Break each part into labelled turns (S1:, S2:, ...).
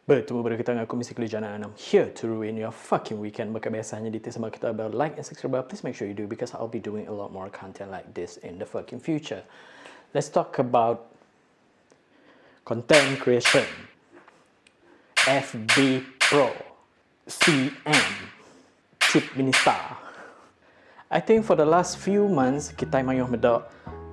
S1: Betemu baru kita enggau aku Mister Kelijana and I'm here to ruin your fucking weekend baka biasa nya diti sama kita ba like and subscribe please make sure you do because I'll be doing a lot more content like this in the fucking future. Let's talk about content creation. FB Pro CM Chief Minister. I think for the last few months kitai mayuh meda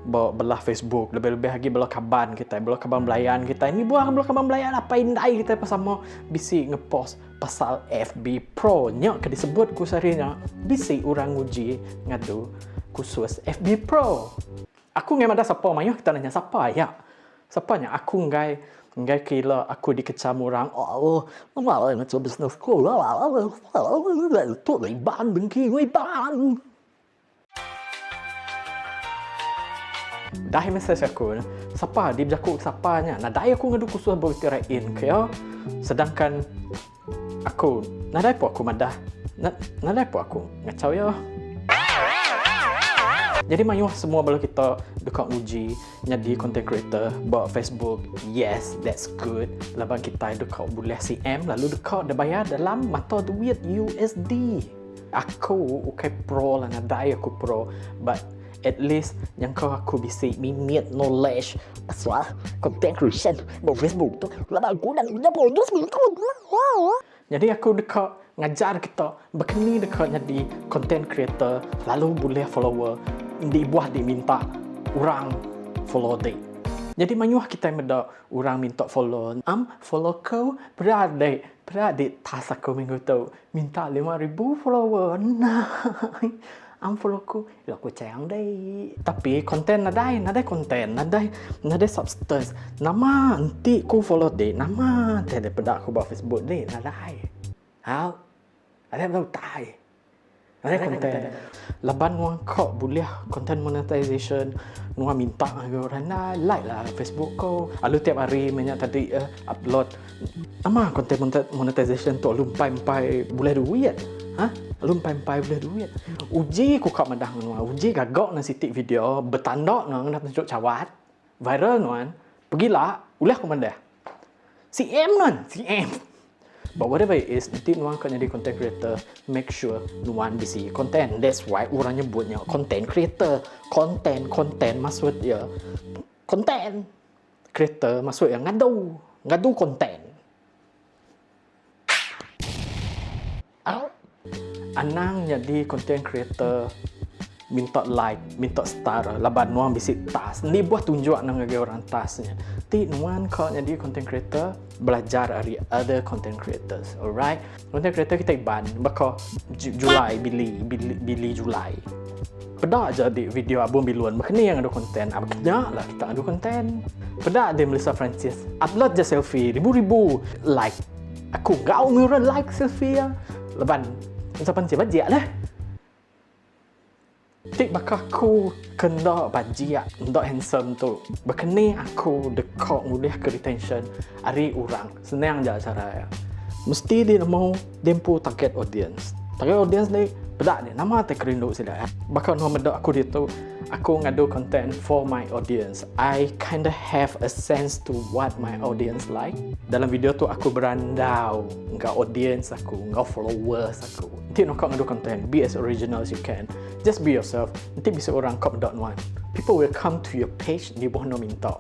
S1: ba belah Facebook lebih-lebih agi bala kaban kitai, bala kaban belayan kitai ni buah bala kaban belayan apai indai kitai pun sama bisi ngepost pasal FB Pro nya ke disebut ku sehari nya bisi orang nguji ngadu kursus FB Pro. Aku enggai madah sapa mayuh kita nanya sapa aya. Sapa nya aku enggai enggai ke ila aku dikecham orang oh tu Iban dengki enggau Iban. Dah mesej aku sapa di bejaku ke sapa nya nadai aku ngadu kursus ba Wiki Rain ke iya sedangkan aku nadai pun aku madah nadai pun aku ngachau iya. Nyadi mayuh semua bala kita deka nguji nyadi content creator ba Facebook. Yes, that's good laban kitai deka bulih CM lalu deka dibayar dalam mata duit USD. Aku ukai pro lah nadai aku pro but at least nyangka aku bisi mimit knowledge pasal content creation ba Facebook tu laban aku udah Nyadi aku deka ngajar kita baka ni deka nyadi content creator lalu bulih follower indi buah di minta orang follow ti. Nyadi mayuh kitai meda orang minta follow am follow ku peda dik peda dik task aku minggu tu minta 5000 follower nai am follow ku ila ku chang dik. Tapi content nadai nadai content nadai nadai substance nama enti ku follow dik nama ti dipeda ku ba Facebook dik nadai. Au nadai meda utai. Nadai content. Laban nuan ka bulih content monetization nuan minta ngagai orang enda like lah Facebook ko lalu tiap hari meh nya tadi eh upload nama content monetization tu lalu empai empai bulih duit ha lalu empai empai bulih duit. Uji ku ka madah ngan nuan uji gaga ne siti video betanda ne ngena tunjuk chawat viral nuan pegila ulih ku madah. CM nuan, CM. But whatever it is, enti nuan ka nyadi content creator, make sure nuan bisi content. That's why orang nyebut nya content creator. Content, content maksud iya content. Creator maksud iya ngadu, ngadu content. Anang nyadi content creator minta like, minta star laban nuan bisi task. Enti buah tunjuk nang ngagai orang task nya. Ti nuan ka nyadi content creator, belajar ari other content creators. Alright. Content creator kitai Iban baka Julai Billy, Billy, Billy Julai. Peda aja di video Abun Bilun baka ni iya ngadu content. Baka nya lah kita ngadu content. Peda di Melissa Francis upload ja selfie ribu-ribu like. Aku enggau meh orang like selfie iya laban sapa enti bajik lah. Ti baka aku ke enda bajik enda handsome tu baka ni aku deka ngulihka retention ari orang senang ja chara iya. Mesti di nemu di empu target audience. Target audience ni peda ni nama ti kerindu sida. Baka nuan meda aku ditu aku ngadu content for my audience. I kinda have a sense to what my audience like. Dalam video tu aku berandau enggau audience aku, enggau followers aku. Enti nuan ka ngadu content, be as original as you can. Just be yourself. Enti bisi orang ka meda nuan, people will come to your page nibuh nuan minta.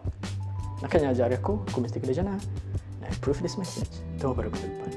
S1: Naka nya aja ari aku, aku mesti ke Dejana. And I approve this message. Temu baru minggu depan.